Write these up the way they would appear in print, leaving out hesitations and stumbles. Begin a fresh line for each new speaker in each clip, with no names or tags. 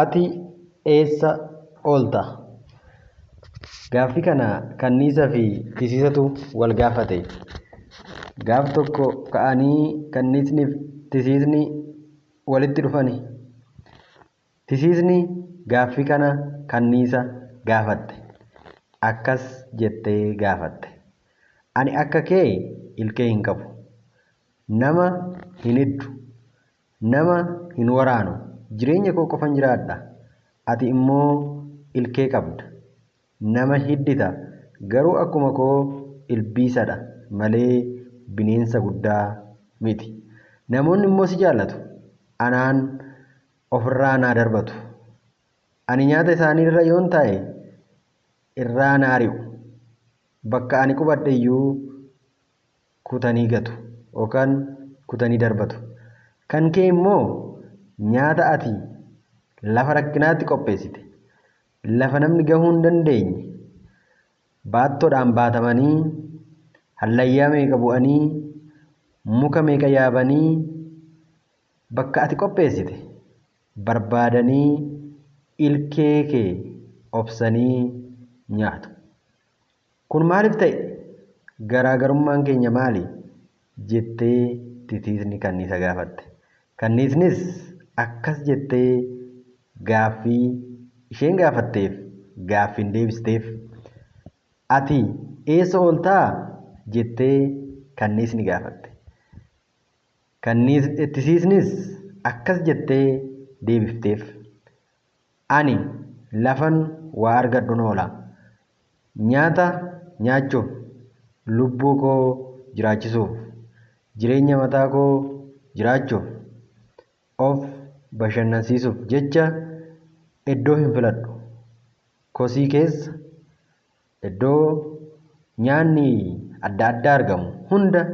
Ati eessa oolta? Gaaffii kana kanniisa fi tisiisatu wal gaafate. Gaaf tokko ka'anii kanniisni fi tisiisni walitti dhufani. Tisiisni gaaffii kana kanniisa gaafatte. Akkas jettee gaafatte. Ani akka kee ilkee hin qabu. Nama hin hiddu. Nama hin waraanu. Jireenya koo qofan jiraadha. Ati immoo ilkee qabda. Nama hiddita. Garuu akkuma koo ilbiisadha malee bineensa guddaa miti. Namoonni immoo si jaallatu. Anaan ofirraa naa darbatu. Ani nyaata isaanii irra yoon taa'e irraa na ari'u. Bakka ani qubadhe iyyuu kutanii gatu yookaan kutanii darbatu. Kan kee immoo nyaata ati lafa rakkinaatti qopheessite, lafa namni gahuu hin dandeenye, baattoodhaan baatamanii, hallayyaa meeqa bu'anii, muka meeqa yaabanii, bakka ati qopheessite barbaadanii ilkee kee obsanii nyaatu. Kun maaliif ta'e? Garaagarummaan keenya maali? Jettee titiisni kanniisa gaafatte. Kanniisnis akkas jettee gaaffii isheen gaafatteef gaaffiin deebisteef. Ati eessa ooltaa? Jettee kanniisni gaafatte. Tisiisnis akkas jettee deebifteef. Ani lafan waa argadhun oola. Nyaata nyaachuuf, lubbuu koo jiraachisuuf, jireenya mataa koo jiraachuuf, of bashannansiisuuf jecha iddoo hin filadhu. Kosii keessa iddoo nyaanni adda addaa argamu hunda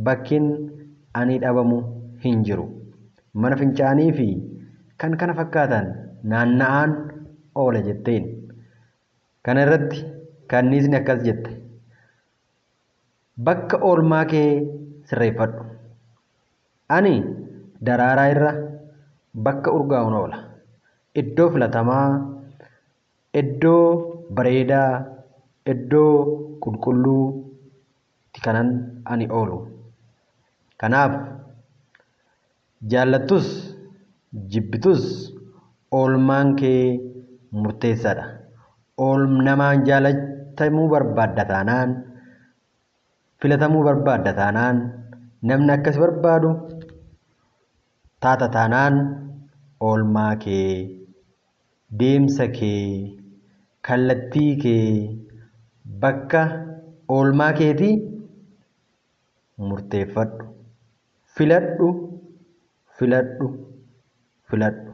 bakkin ani dhabamu hin jiru. Mana fincaanii fi kan kana fakkaatan naanna'aan oola jetteen. Kana irratti kanniisni akkas jette. Bakka oolmaa kee sirreeffadhu. Ani daraaraa irra bakka urgaa'uun oola. Iddoo filatamaa, iddoo bareedaa, iddoo qulqulluutti kanan ani oolu. Kanaaf jaallattus jibbitus oolmaan kee murteessaadha. Namaan jaalatamuu barbaadda taanaan, filatamuu barbaadda taanaan, namni akkas barbaadu taata taanaan oolmaa kee, deemsa kee, kallattii kee, bakka oolmaa keetii murteeffadhu. Filadhu, filadhu, filadhu.